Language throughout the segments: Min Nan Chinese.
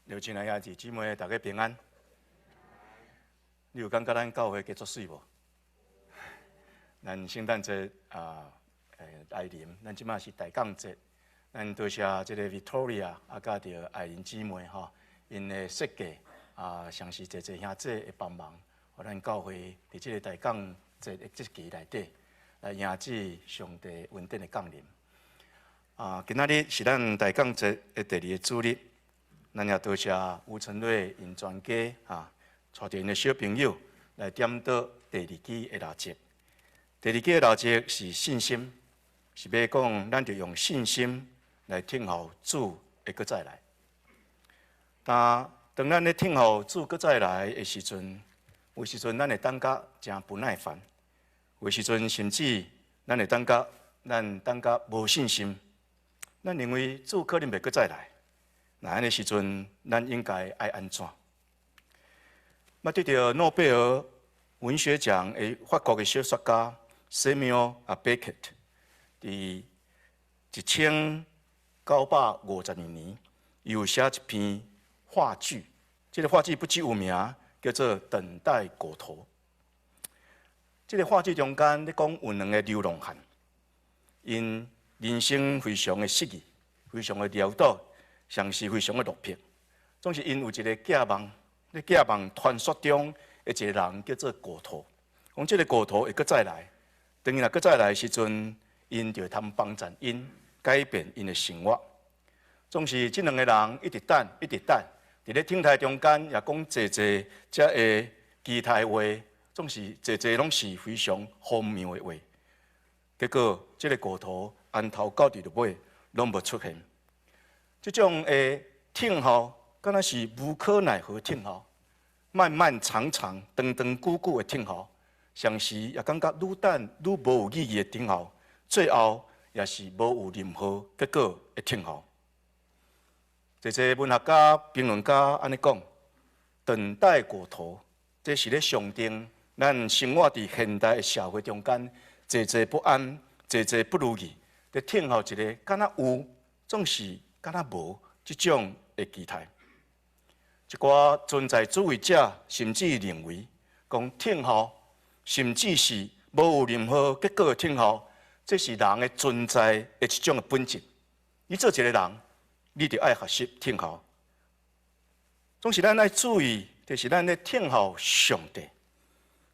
劉親愛兄弟姊妹，大家平安。你有感覺咱教會加足媠無？咱聖誕節啊，來臨，咱這馬是大降節。咱多謝這個 Victoria 啊，佮著愛玲姊妹吼，𪜶的設計啊，相是濟濟兄姊的幫忙，予咱教會佇這個大降節的節期內底，來迎接上帝恩典的降臨。啊，今仔日是咱大降節的第二個主日。咱也多謝吳承瑞𪜶全家啊，帶著𪜶的小朋友來點燈第二支的蠟燭。第二支的蠟燭是信心，是欲講咱著用信心來等候主會閣再來。但當咱咧等候主閣再來的時陣，有時陣咱會等甲誠不耐煩，有時陣甚至咱會等甲咱等甲無信心，咱認為主可能袂閣再來。那按呢時陣，咱應該愛按怎？捌得著諾貝爾文學獎的法國的小說家 Samuel Beckett，佇1952年，伊有寫一篇話劇，這個話劇不具有名，叫做《等待果陀》。這個話劇中間咧講有兩个流浪漢，𪜶人生非常的失意，非常的潦倒。常是非常的落魄，總是𪜶有一個寄望，咧寄望傳說中的一個人叫做果陀，講這個果陀會閣再來，當伊若閣再來的時陣，𪜶就會通幫助𪜶改變𪜶的生活。總是這兩个人一直等，一直等，佇咧等待中間也講濟濟遮个其他的話，總是濟濟攏是非常荒謬的話。結果這个果陀按頭到佇尾攏無出現。這種的等候，敢若是無可奈何等候，漫漫長長、長長久久的等候，常時也感覺愈等愈無有意義的等候，最後也是無有任何結果的等候。濟濟文學家、評論家按呢講，等待果陀，這是咧象徵咱生活佇現代的社會中間，濟濟不安、濟濟不如意，佇等候一个敢若有，總是敢若無這種的期待。一寡存在主義者甚至認為，講等候，甚至是無有任何結果的等候，這是人的存在的一種的本質。你做一个人，你著愛學習等候。總是咱愛注意，就是咱咧等候上帝，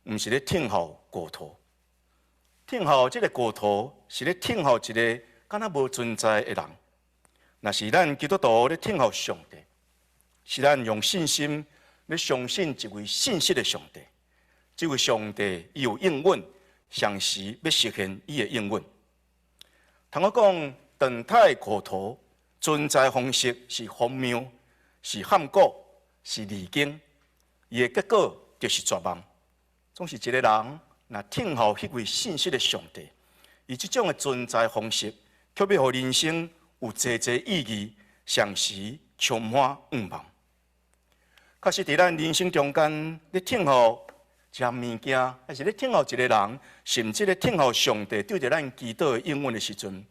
毋是咧等候果陀。等候這个果陀，是咧等候一个敢若無存在的人。若是咱基督徒咧等候上帝，是咱用信心咧相信一位信實的上帝。這位上帝伊有應允，常時欲實現伊的應允。通我講，等待果陀存在方式是荒謬，是譀古，是離經，伊的結果就是絕望。總是一个人若等候彼位信實的上帝，伊這種的存在方式，卻欲予人生有濟濟意義，常時充滿向望。確實，佇咱人生中間，咧等候一項物件，還是咧等候一个人，甚至咧等候上帝對著咱祈禱的應允的時陣，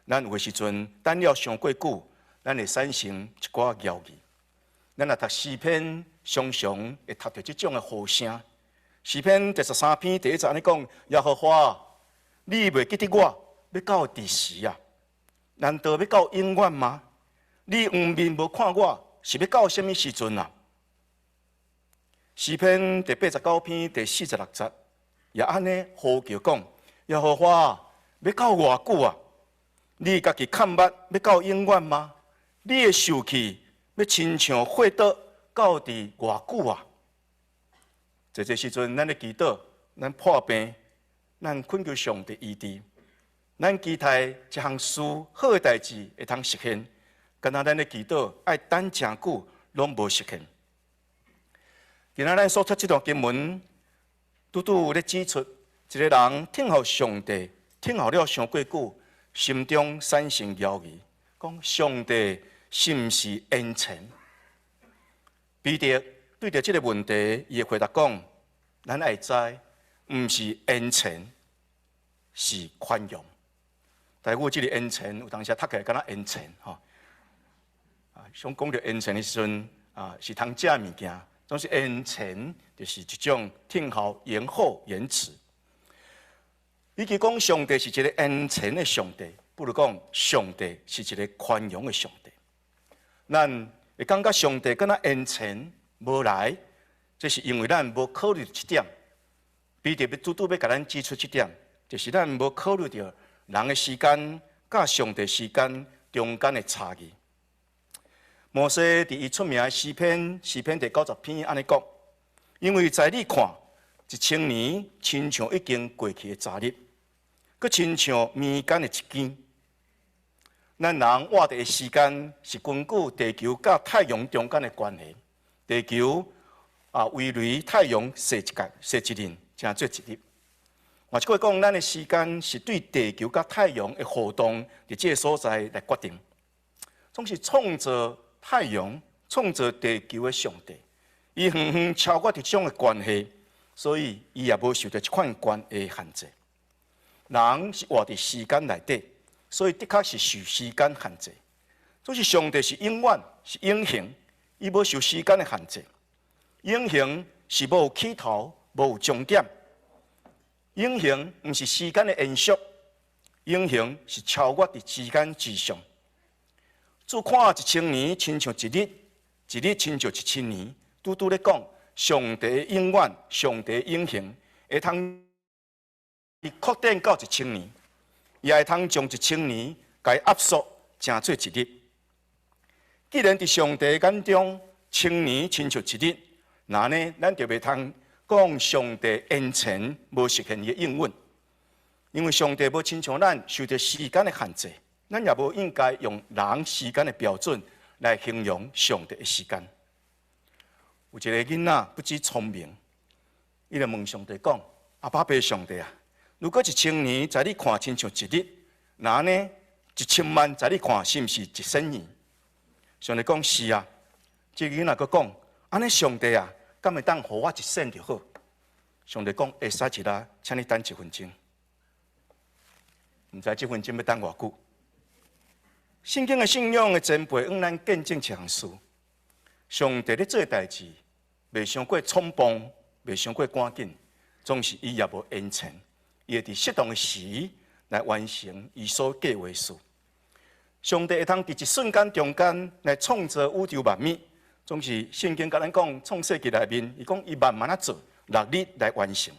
咱有的時陣等了傷過久，咱會產生一寡猶疑。咱若讀詩篇，常常會讀著這種的呼聲。詩篇第13篇第1節按呢講：耶和華，你袂記得我，欲到佇時啊？難道欲到永遠嗎？你掩面無看我，是欲到啥物時陣啊？詩篇第89篇第46節也按呢呼叫講：耶和華，欲到偌久啊？你家己崁目欲到永遠嗎？你的受氣欲親像火桌到佇偌久啊？濟濟時陣，咱咧祈禱，咱破病，咱懇求上帝醫治，咱期待一項事好的代誌會通實現，敢若咱咧祈禱愛等誠久，攏無實現。今仔咱所讀這段經文，拄拄咧指出，一个人等候上帝，等候了傷過久，心中產生猶疑，講上帝是毋是延遲？彼得對著這个問題，伊會回答講：咱愛知，毋是延遲，是寬容。台語這个延遲，有當時讀起來敢若延遲吼。啊，想講著延遲的時陣，啊，是通食物件，總是延遲，就是一種聽候、延後、延遲。與其講上帝是一个延遲的上帝，不如講上帝是一个寬容的上帝。咱會感覺上帝敢若延遲無來，這是因為咱無考慮這點。彼得欲拄拄欲共咱指出這點，就是咱無考慮著人的時間佮上帝時間中間的差異。摩西佇伊出名的詩篇，詩篇第90篇按呢講：因為在你看，一千年親像已經過去的昨日，閣親像暝間的一更。咱人活佇的時間是根據地球佮太陽中間的關係，地球啊圍繞太陽踅一屆、踅一輪，成做一日。換一句話講，咱的時間是對地球佮太陽的活動佇這个所在來決定。總是創造太陽、創造地球的上帝，伊遠遠超越這種的關係，所以伊也無受著這款關係限制。人是活佇時間內底，所以的確是受時間限制。總是上帝是永遠，是永恆，伊無受時間的限制。永恆是無起頭，無有終點。永恆毋是時間的延續，永恆是超越佇時間之上。主看一千年，親像一日；一日親像一千年。拄拄咧講，上帝永遠，上帝永恆，會通擴展到一千年，也會通將一千年共伊壓縮，成做一日。既然佇上帝眼中，千年親像一日，那呢，咱就袂通講上帝延遲無實現伊的應允，因為上帝無親像咱受著時間的限制，咱也無應該用人時間的標準來形容上帝的時間。有一个囡仔不止聰明，伊就問上帝講：阿爸爸上帝啊，如果一千年在你看親像一日，那呢一千萬在你看是毋是一世年？上帝講是啊。這个囡仔閣講：按呢上帝啊，敢會當予我一仙就好？上帝講會使一啦，請你等一分鐘。毋知這分鐘欲等偌久？聖經的信仰的前輩，向咱見證一項事：上帝咧做代誌，袂傷過匆忙，袂傷過趕緊，總是伊也無延遲，伊會佇適當的時來完成伊所計劃事。上帝會通佇一瞬間中間來創造宇宙萬物，總是聖經共咱講，創世記內面，伊講伊慢慢仔做，六日來完成。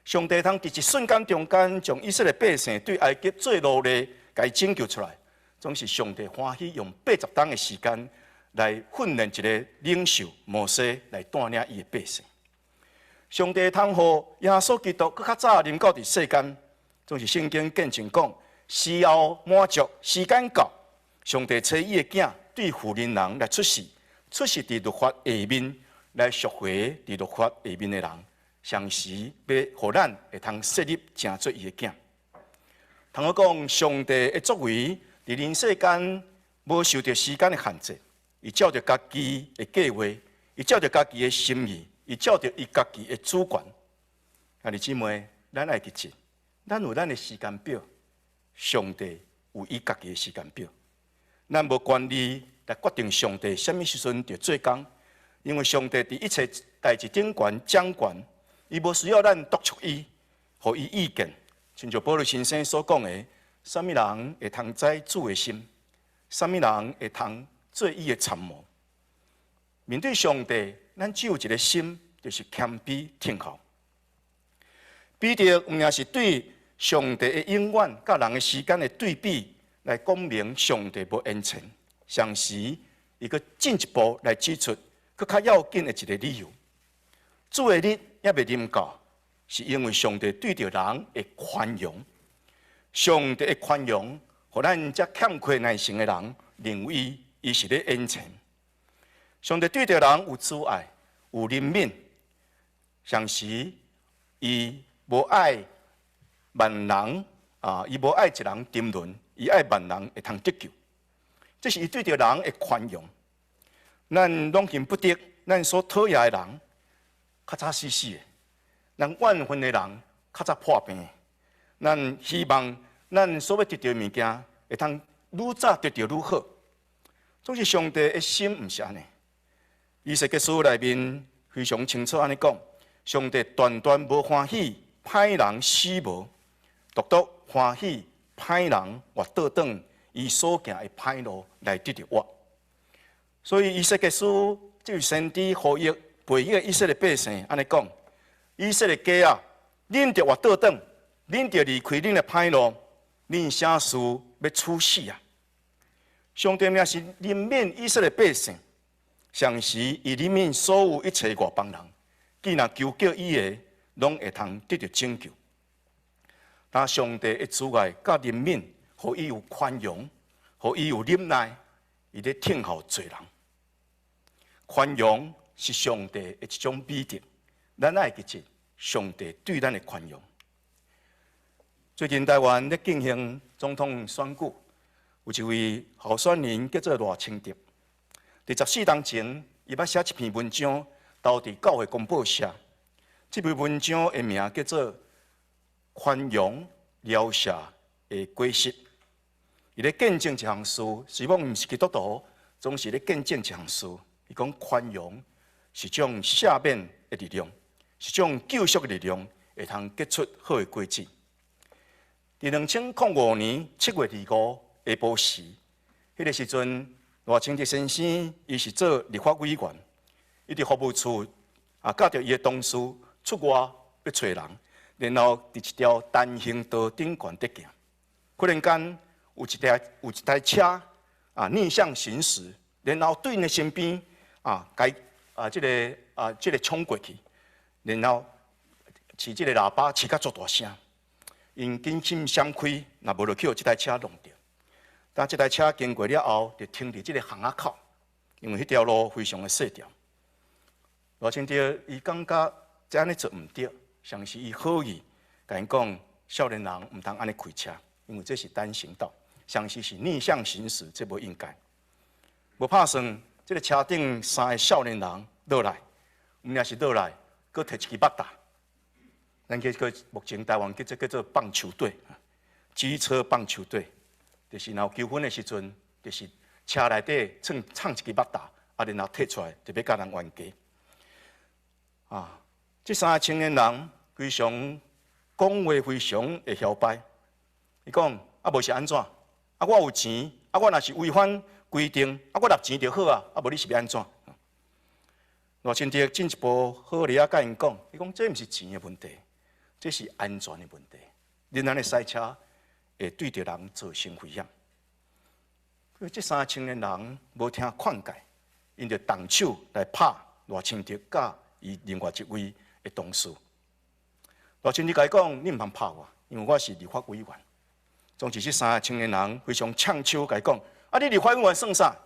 上帝通佇一瞬間中間，將以色列百姓對埃及做奴隸，共伊拯救出來，總是上帝歡喜用80冬的時間來訓練一个領袖摩西來帶領伊的百姓。上帝通予耶穌基督閣較早臨到佇世間，總是聖經見證講，時候滿足，時間到，上帝差伊的囝對婦人人來出世，出世佇律法下面來贖回佇律法下面的人，同時欲予咱會通設立成做伊的囝。通好講，上帝的作為佇人世間無受著時間的限制，伊照著家己的計劃，伊照著家己的心意，伊照著伊家己的主權。兄弟姊妹，咱愛記住，咱有咱的時間表，上帝有伊家己的時間表。咱無權利來決定上帝啥物時陣著做工，因為上帝佇一切代誌頂懸掌權，伊無需要咱督促伊，予伊意見。親像保祿先生所講的，啥物人會通知主的心？啥物人會通做伊的參謀？面對上帝，咱只有一个心，就是謙卑聽候。彼得毋但是對上帝的永遠佮人的時間的對比，來講明上帝無延遲，同時伊閣進一步來指出，閣較要緊的一个理由：主的日猶未臨到，是因為上帝對著人的寬容。上帝的寬容，予咱這欠缺耐性的人認為伊是咧延遲。上帝對著人有慈愛、有憐憫，同時伊無愛萬人啊，伊無愛一人沉淪，伊愛萬人會通得救。這是伊對著人的寬容。咱攏恨不得，咱所討厭的人較早死死的，咱怨恨的人較早破病。咱希望咱所欲得著的物件會通愈早得著愈好。總是上帝的心毋是按呢。以西結書內面非常清楚按呢講，上帝斷斷無歡喜歹人死無，獨獨歡喜歹人活倒轉伊所行的歹路來得著活。所以以西結書這位先知呼籲背逆的以色列百姓按呢講：以色列家啊，恁著活倒轉，恁著離開恁的歹路，恁啥事欲處死啊？上帝若是憐憫以色列百姓，同時伊憐憫所有一切外邦人，既若求叫伊的，攏會通得著拯救。但上帝的慈愛佮憐憫，予伊有寬容，予伊有忍耐，伊咧聽候罪人。寬容是上帝的一種美德，咱愛記得上帝對咱的寬容。最近台灣咧進行總統選舉，有一位候選人叫做賴清德。佇14冬前，伊捌寫一篇文章，投佇教會公報社。這篇文章的名叫做《寬容饒赦的果實》。伊咧見證一項事，雖罔毋是基督徒，總是咧見證一項事。伊講寬容是種赦免的力量，是種救贖的力量，會通結出好的果子。佇2005年7月25下晡時，彼個時陣，賴清德先生伊是做立法委員，伊佇服務處啊，佮著伊的同事出外欲揣人，然後佇一條單行道頂懸佇行，忽然間有一台車啊逆向行駛，然後對𪜶的身邊啊，共啊這个啊這个衝過去，然後飼這个喇叭飼甲足大聲，𪜶緊急閃開，若無就去予這台車挵著。當這台車經過了後，就停佇這个巷仔口，因為彼條路非常的細條。賴清德伊感覺這按呢做毋對，相是伊好意，共𪜶講少年人毋通按呢開車，因為這是單行道，相是是逆向行駛，這無應該。無拍算，這个車頂三个少年人落來，毋但是落來，閣提一支馬達。咱叫做目前台灣叫做叫做棒球隊，機車棒球隊，就是若有糾紛的時陣，就是車內底藏藏一支馬達，啊，然後提出來，就欲共人冤家。啊，這三个青年人非常講話非常會囂擺。伊講啊，無是按怎？啊，我有錢，啊，我若是違反規定，啊，我納錢就好啊，啊，無你是欲按怎？賴清德進一步好理仔共𪜶講，伊講這毋是錢的問題，這是安全的問題。恁按呢駛車會對著人造成危險。這三个青年人無聽勸誡，𪜶就動手來拍賴清德佮伊另外一位的同事。賴清德共伊講：你毋通拍我，因為我是立法委員。總是這三个青年人非常嗆手，共伊講：啊，你立法委員算啥？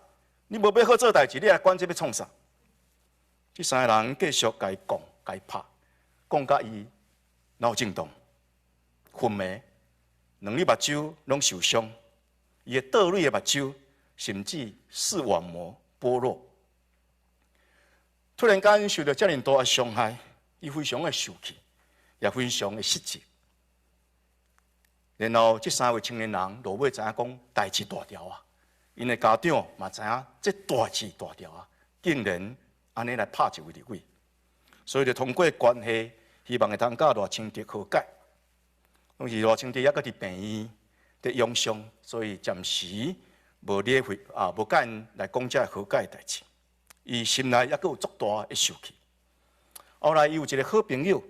你無欲好做代誌，你來管這欲創啥？這三個人繼續共伊講、共伊拍，講甲伊腦震盪、昏迷，兩粒目睭攏受傷，伊的倒蕊的目睭甚至視網膜剝落。突然間受著遮爾大的傷害，伊非常的受氣，也非常的失志。然後這三位青年人落尾知影講代誌大條啊，𪜶的家長嘛知影這代誌大條啊，竟然按呢來拍一位立委，所以就通過關係，希望會通佮賴清德和解。當時賴清德猶閣佇病院佇養傷，所以暫時無理會啊，無共𪜶來講這和解的代誌。伊心內猶閣有足大的受氣。後來伊有一个好朋友，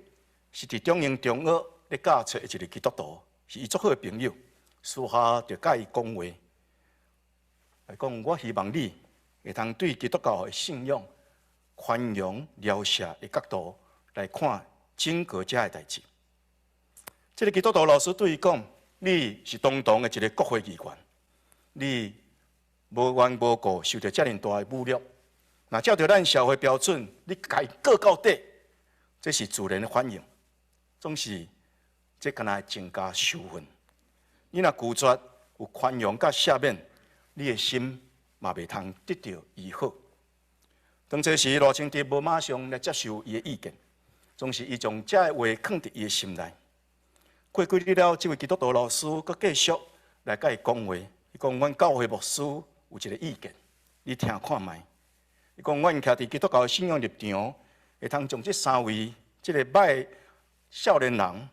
是佇中英中學咧教冊的一个基督徒，是伊足好的朋友，私下就佮伊講話，來講我希望你會通對基督教的信仰寬容饒赦的角度來看整個這个代誌。這个基督徒老師對伊講：你是堂堂的一个國會議員，你無緣無故受著遮爾大的侮辱，若照著咱社會標準，你共伊告到底，這是自然的反應，總是這敢若會增加仇恨。你若拒絕有寬容佮赦免，你的心嘛袂通得著醫好。當這時，賴清德無馬上來接受伊的意見，總是伊將這个話囥佇伊的心內。過幾日了，這位基督徒老師閣繼續來共伊講話。伊講：阮教會牧師有一个意見，你聽看覓。伊講阮徛佇基督教信仰立場，會通將這三位這个䆀少年人，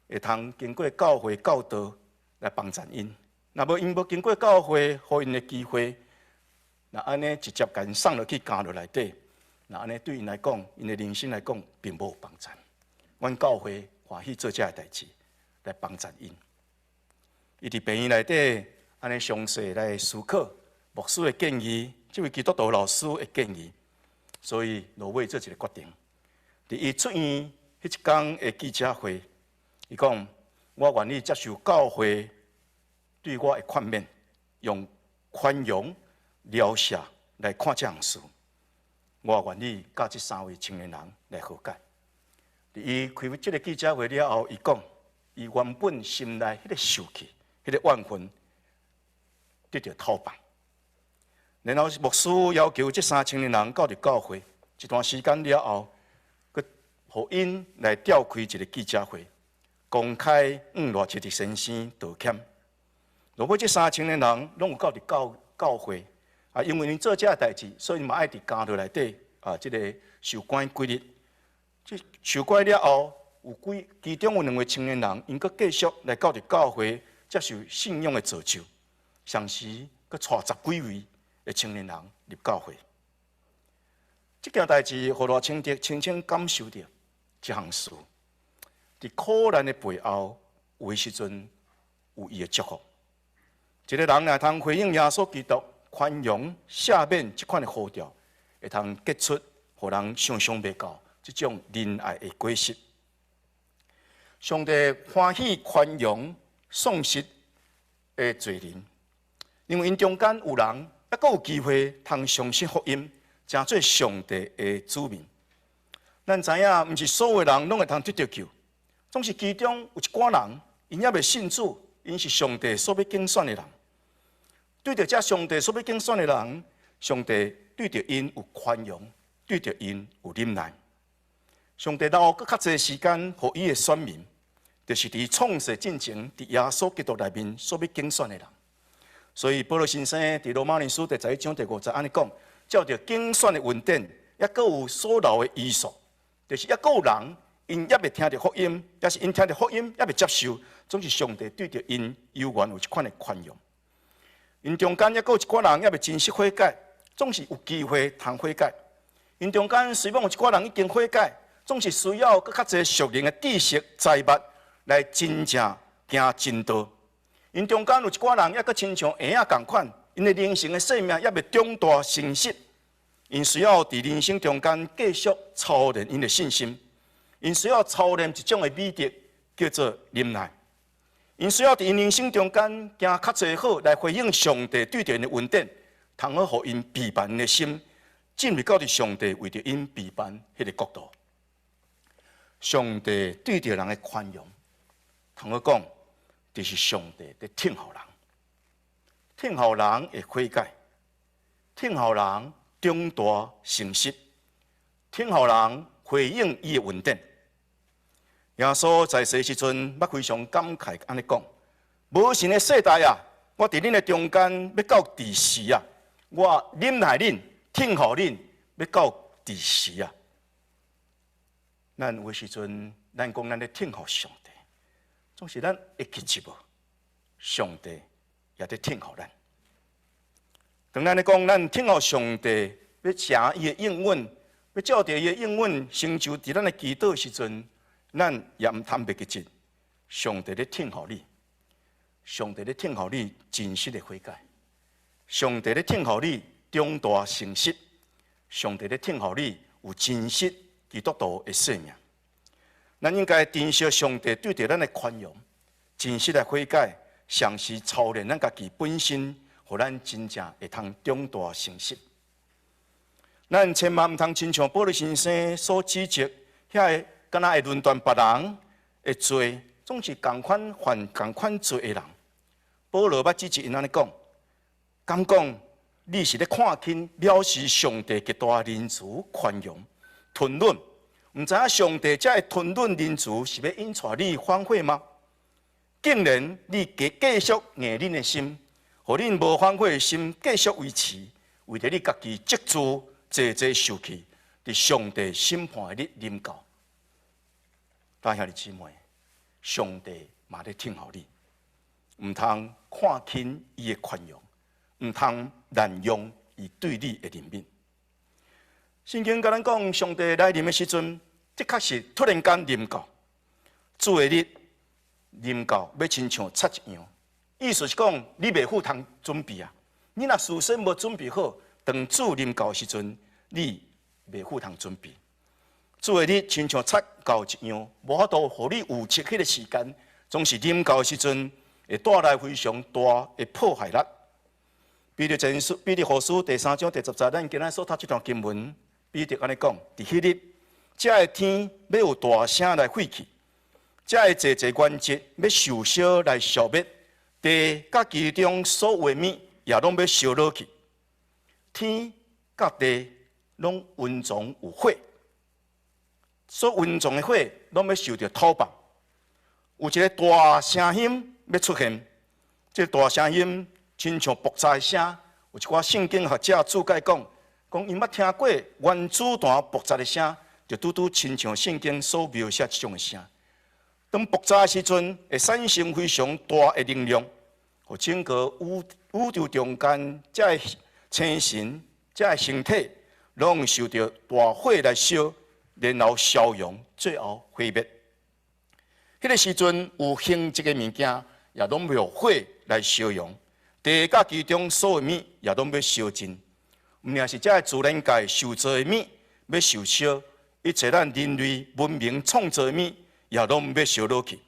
會通經過教會教導來幫贊𪜶。若無𪜶無經過教會，予𪜶的機會，若按呢直接共𪜶送落去監獄內底，若按呢對𪜶來講，𪜶的人生來講，並無幫贊。阮教會歡喜做這个代誌來幫贊𪜶。伊佇病院內底按呢詳細來思考牧師的建議，這位基督徒老師的建議，所以落尾做一个決定。佇伊出院彼一工的記者會，伊講：我願意接受教會對我的勸勉，用寬容、饒赦來看這項事。我願意佮這三位青年人來和解。佇伊開這个記者會了後，伊講，伊原本心內彼个受氣、彼个怨恨得著透放。然後牧師要求這三青年人到佇教會一段時間了後，閣予𪜶來召開一个記者會，公開向賴清德先生道歉。落尾這三青年人攏有到佇教教會，啊，因為𪜶做這个代誌，所以嘛愛佇監獄內底啊，這个受關幾日。這受關了後，有幾其中有兩位青年人，𪜶閣繼續來到佇教會接受信仰的造就，同時閣帶十幾位的青年人入教會。這件代誌，予賴清德親身感受著這項事，佇苦難的背後，有的時陣有伊的祝福。一个人若通回應耶穌基督寬容赦免這款的呼召，會通結出予人想象袂到這種仁愛的果實。上帝歡喜寬容喪失的罪人，因為𪜶中間有人猶閣有機會通相信福音，成做上帝的子民。咱知影，毋是所有人攏會通得著救，總是其中有一寡人，𪜶猶未信主，𪜶是上帝所欲揀選的人。對著這上帝所欲揀選的人，上帝對著𪜶有寬容，對著𪜶有忍耐。上帝留閣較濟時間，予伊的選民，就是佇創世進前，佇耶穌基督內面所欲揀選的人。所以保羅先生佇羅馬人書第11章第5節按呢講：照著揀選的恩典，猶閣有所留的餘數，就是猶閣有人，𪜶猶未聽著福音，抑是𪜶聽著福音，猶未接受，總是上帝對著𪜶猶原有這款的寬容。𪜶中間猶閣有一寡人猶未真實悔改，總是有機會通悔改。𪜶中間雖罔有一寡人已經悔改，總是需要閣較濟屬靈的知識財物來真正行真道。𪜶中間有一寡人猶閣親像嬰仔仝款，𪜶的靈性的生命猶未長大成熟，𪜶需要佇人生中間繼續操練𪜶的信心，𪜶需要操練一種的美德，叫做忍耐。𪜶需要佇𪜶人生中間行較濟好，來回應上帝對著𪜶的恩典，通好予𪜶備辦的心，進入到佇上帝為著𪜶備辦彼个國度。上帝對著人的寬容，通好講，就是上帝佇等候人，等候人會悔改，等候人長大成熟，等候人回應伊的恩典。耶穌在世時陣，捌非常感慨按呢講：無信的世代啊，我佇恁的中間欲到佇時啊？我忍耐恁，等候恁，欲到佇時啊？咱有的時陣，咱講咱咧等候上帝，總是咱會記一無？上帝也佇等候咱。當咱咧講咱等候上帝，欲成伊的應允，欲照著伊的應允成就佇咱的祈禱時陣，咱也毋通袂記得，上帝咧等候你，上帝咧等候你真實的悔改，上帝咧等候你長大成熟，上帝咧等候你有真實基督徒的生命。咱應該珍惜上帝對著咱的寬容，真實來悔改，嘗試操練咱家己本身，予咱真正會通長大成熟。咱千萬毋通親像保羅先生所指責，遐个敢若會論斷別人的罪，總是仝款犯仝款罪的人。保羅捌指責𪜶按呢講，敢講你是咧看輕藐視上帝極大仁慈寬容吞忍，毋知影上帝這个吞忍仁慈是欲引帶你反悔嗎？竟然你繼繼續硬恁的心，予恁無反悔的心繼續維持，為著你家己積聚齊齊受氣，佇上帝審判的日臨到。親兄弟姊妹，上帝嘛咧等候你，毋通看輕伊的寬容，毋通濫用伊對你的憐憫。聖經共咱講，上帝來臨的時陣，的確是突然間臨到，主的日臨到，欲親像賊一樣。意思是講，你袂赴通準備啊！你若事先無準備好，當主臨到的時陣，你袂赴通準備。主的日親像賊到一樣，無法度予你預測彼个時間，總是臨到的時陣，會帶來非常大的破壞力。彼得前書、彼得後書第三章第十節，咱今仔所讀這段經文，彼得按呢講：佇彼日，這个天欲有大聲來廢去，這个濟濟原質欲受燒來消滅，地佮其中所有的物也攏欲燒落去。天佮地攏蘊藏有火，所蘊藏的火攏欲受著討放。有一个大聲音欲出現，這個大聲音親像爆炸的聲。有一寡聖經學者注解講，講𪜶捌聽過原子彈爆炸的聲，就拄拄親像聖經所描寫這種的聲。當爆炸的時陣，會產生非常大的能量，予整個宇宙中間這个星辰、這个星體，攏受著大火來燒，然後消融，最後毀滅。彼个時陣有形質的物件，也攏欲予火來燒融，地佮其中所有物也攏欲燒盡。毋但是這个自然界受造的物欲受燒，一切咱人類文明創造的物也攏欲燒落去。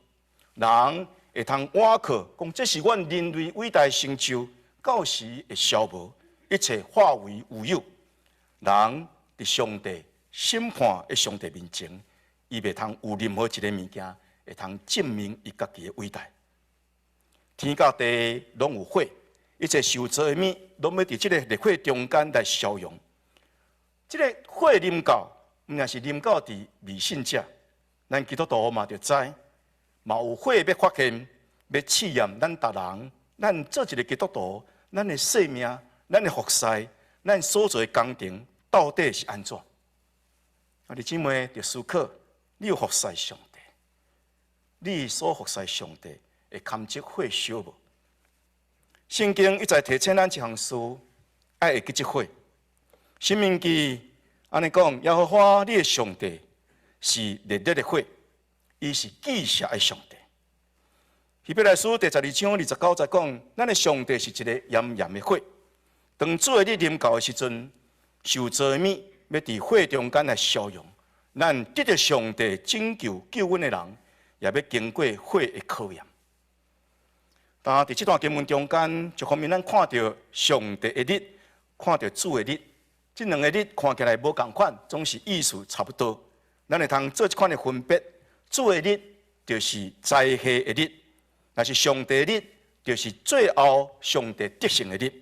人會通倚靠，講這是阮人類偉大成就，到時會消無，一切化為烏有。人佇上帝審判的上帝面前，伊袂通有任何一个物件會通證明伊家己的偉大。天佮地攏有火，一切受造的物攏欲佇這个烈火中間來消融。這个火臨到，毋但是臨到佇未信者，咱基督徒嘛著知，嘛有火欲發現，欲試驗咱逐人，咱做一个基督徒，咱的生命、咱的服侍、咱所做的工程，到底是按怎？啊，弟姊妹著思考，你有服侍上帝，你所服侍上帝會堪這火燒無？聖經一再提醒咱一項事，愛會記這火。申命記按呢講，耶和華你的上帝是烈日的火，伊是忌邪的上帝。希伯來書第十二章二十九節講，咱的上帝是一個炎炎的火。當主的日臨到的時陣，受造的物欲佇火中間來消融。咱得著上帝拯救救恩的人，也欲經過火的考驗。但佇這段經文中間，一方面咱看著上帝的日，看著主的日，這兩個日看起來無仝款，總是意思差不多。咱會通做這款的分別，主的日就是災禍的日，若是上帝的日，就是最後上帝得勝的日。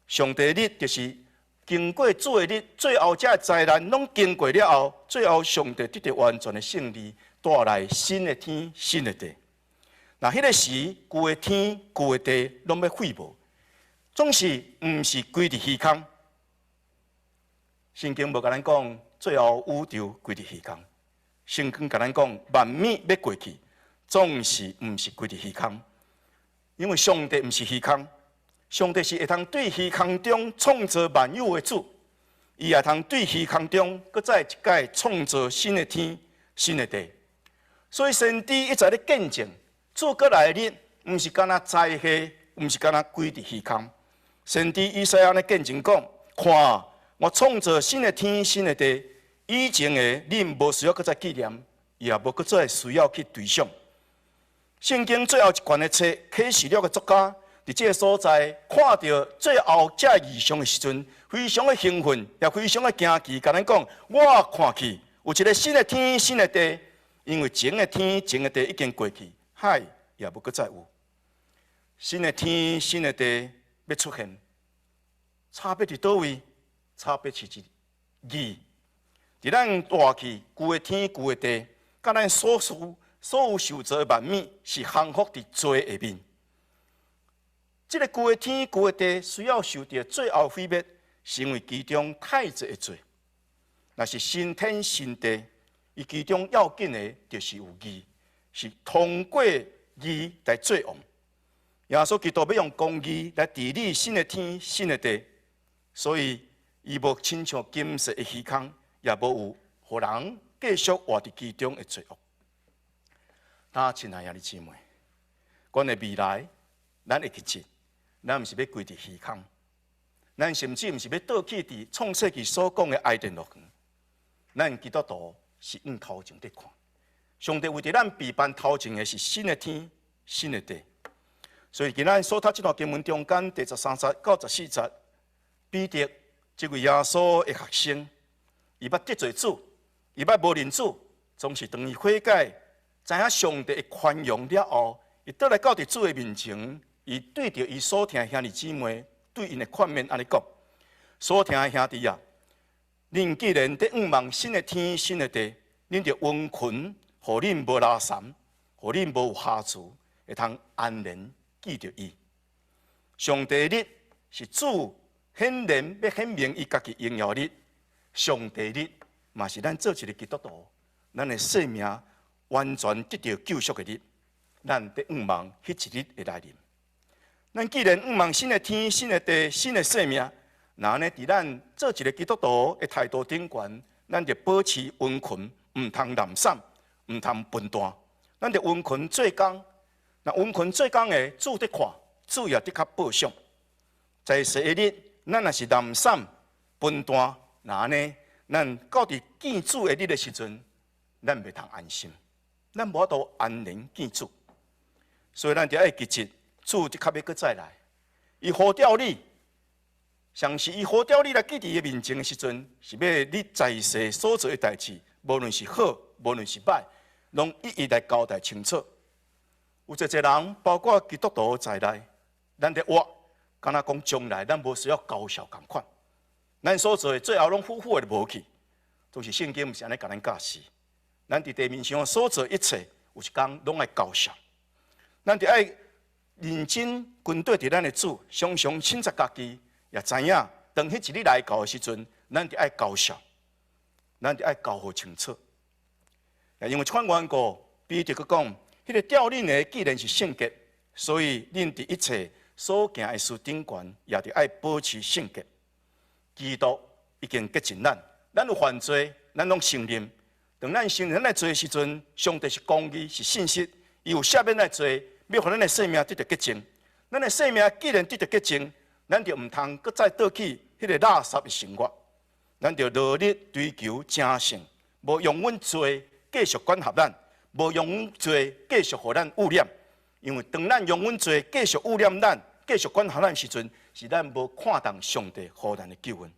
上帝的日就是經過主的日，最後這个災難攏經過了後，最後上帝得著完全的勝利，帶來新的天、新的地。若彼个時，舊的天、舊的地攏欲廢無，總是毋是歸佇虛空。聖經無共咱講，最後宇宙歸佇虛空。聖經共咱講，萬物欲過去，總是毋是歸佇虛空。因為上帝毋是虛空，上帝是會通對虛空中創造萬有的主，伊也通對虛空中閣再一擺創造新的天、新的地。所以先知一再咧見證，主閣來的日，毋是干焦災禍，毋是干焦歸佇虛空。先知以賽亞咧見證講：看，我創造新的天、新的地，以前的恁無需要閣再紀念，也無閣再需要去追想。聖經最後一卷的冊，啟示錄的作家，佇這个所在看著最後這異象的時陣，非常的興奮，也非常的驚奇，共咱講：我看去有一个新的天、新的地，因為前的天、前的地已經過去，海也無閣再有。新的天、新的地欲出現，差別佇佗位？差別是一字。佇咱活去舊的天、舊的地，佮咱所屬所有受造的萬物是降服佇罪下面。這个舊的天、舊的地需要受著最後毀滅，是因為其中太濟的罪。若是新天新地，伊其中要緊的，就是有義，是通過義來做王。耶穌基督欲用公義來治理新的天、新的地，所以伊無親像今世的虛空，也無有予人繼續活佇其中的罪惡。那親愛的兄弟姊妹，阮的未來，咱會記得，咱毋是欲歸佇虛空，咱甚至毋是欲倒去佇創世記所講的伊甸樂園。咱基督徒是向頭前佇看，上帝為著咱備辦頭前的是新的天、新的地。所以今仔日所讀這段經文中間第13節到14節，彼得這位耶穌的學生，伊捌得罪主，伊捌無認主，總是當伊悔改，知影上帝的寬容了後，伊倒來到佇主的面前，伊對著伊所疼兄弟姊妹對𪜶的勸勉按呢講：所疼的兄弟啊，恁既然佇向望新的天、新的地，恁著殷勤，予恁無垃圾，予恁無瑕疵，會通安然見著伊。上帝日是主顯然欲顯明伊家己榮耀日，上帝日嘛是咱做一个基督徒，咱的生命完全得著救贖的日。咱佇向望彼一日的來臨。咱既然向望新的天、新的地、新的生命，那按呢，佇咱做一个基督徒的態度頂懸，咱就保持殷勤，毋通懶散，毋通笨惰。咱著殷勤做工，若殷勤做工的，主佇看，主也的確報賞。在世的日，咱若是懶散、笨惰，那按呢，咱到佇見主的日的時陣，咱袂通安心，咱無法度安然見主。所以咱著愛記得，主的確欲閣再來，伊呼召你。像是伊呼召你來記佇伊面前的時陣，是欲你在世所做的代誌，無論是好，無論是歹，攏一一來交代清楚。有濟濟人，包括基督徒在內，咱佇活，敢若講將來咱無需要交涉仝款，咱所做的最後攏付付的無去。總是聖經毋是按呢共咱教示，咱佇地面上所做一切，有一工攏愛交涉。咱著愛認真跟綴佇咱的主，常常省察家己。也知影，當彼一日來到的時陣，咱著愛交涉，咱著愛交予清楚。因為這款緣故，彼得閣講，彼個召恁的既然是聖潔，所以恁佇一切所行的事頂懸，也著愛保持聖潔。基督已經潔淨咱，咱有犯罪，咱攏承認。當咱承認咱的罪的時陣，上帝是公義，是信實，伊有赦免咱的罪，欲予咱的生命得著潔淨。咱的生命既然得著潔淨，咱就毋通閣再倒去彼个垃圾的生活，咱就努力追求成聖，無容阮罪繼續管轄咱，無容阮罪繼續予咱污染。因為當咱容阮罪繼續污染咱、繼續管轄咱時陣，是咱無看重上帝予咱的救恩。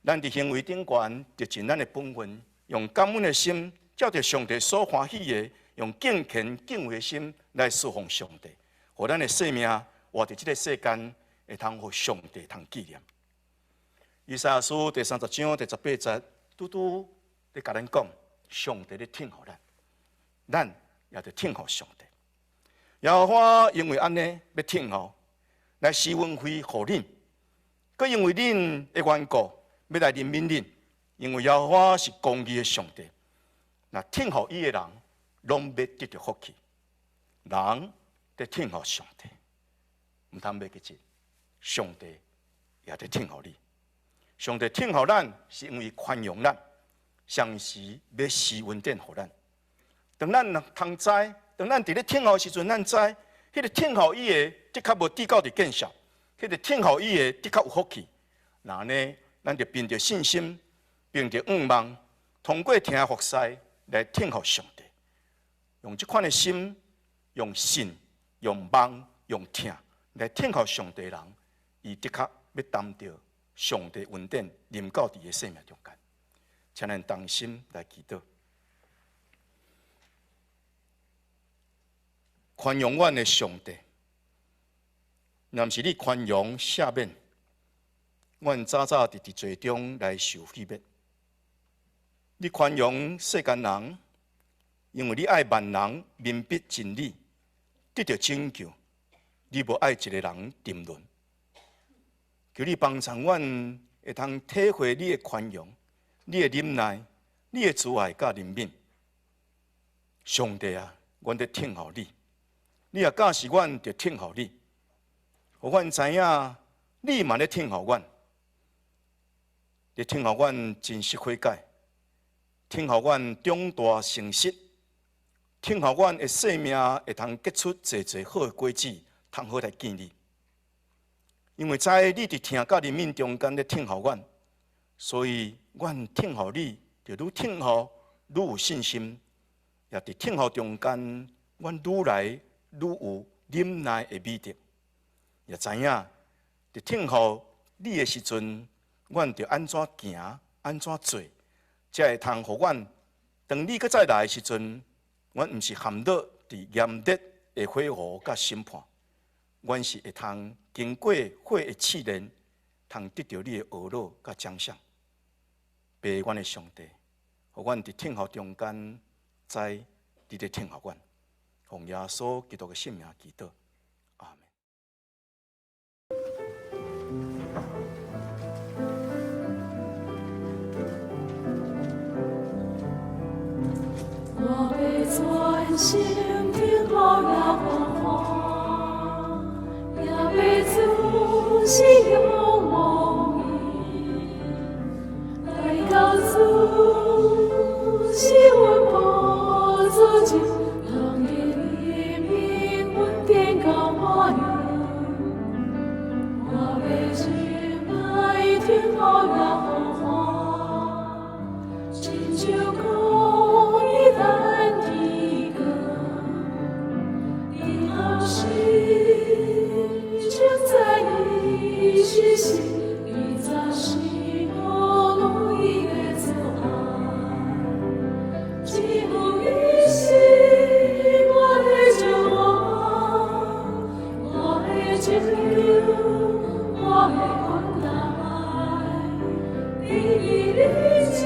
咱佇行為頂懸，就盡咱的本分，用感恩的心，照著上帝所歡喜的，用敬虔敬畏的心來侍奉上帝，予咱的生命活佇這个世間，會通予上帝通紀念。以賽亞書第30章第18節，拄拄咧共咱講，上帝咧疼予咱，咱也著疼予上帝。耶和華因為按呢欲疼予，來施恩惠予恁，閣因為恁的緣故，欲來憐憫恁，因為耶和華是公義的上帝，若等候伊的人，攏欲得著福氣。人佇等候上帝，毋通袂記得，上帝也佇等候你。上帝等候咱，是因為寬容咱，同時欲施恩典予咱。當咱通知，當咱佇咧等候的時陣，咱知，彼個等候伊的，的確無跌到佇見笑；彼個等候伊的，的確有福氣。那按呢，咱就憑著信心，憑著向望，通過聽服侍來等候上帝。用這款的心，用信，用望，用疼來等候上帝的人，伊的確欲擔著上帝恩典臨到佇伊的生命中間。請咱同心來祈禱。寬容阮的上帝，若毋是你寬容赦免，阮早早佇罪中來受毀滅。你寬容世間人，因為你愛萬人明白真理，得著拯救。你無愛一个人沉淪。求你幫助阮會通體會你的寬容、你的忍耐、你的慈愛佮憐憫。上帝啊，阮佇等候你，你也教示阮著等候你，予阮知影你嘛咧等候阮，咧等候阮真實悔改，等候阮長大成熟，等候阮的生命會通結出濟濟好的果子，通好來見你。因為知你佇疼佮憐憫中間咧等候阮，所以阮等候你，就愈等候愈有信心，也佇等候中間，阮愈來愈有忍耐的美德。也知影佇等候你的時陣，阮著按怎行，按怎做，才會通予阮當你閣再來的時陣，阮毋是陷落佇炎熱的火湖佮審判，阮是會通經過火的試煉，通得著你的呵咾佮獎賞。父阮的上帝，予阮佇等候中間，知你佇等候阮。奉耶穌基督的聖名祈禱，阿們。我欲專心等候耶和華，也欲仔細仰望伊，來到主是阮寶座前，人的憐憫恩典夠我用。我欲忍耐等候耶和華，親像公義等天光，日後時稱讚伊實時，伊早是我攏伊的慈愛，只有伊是我的指望，我的拯救，我的困難，伫伊裡才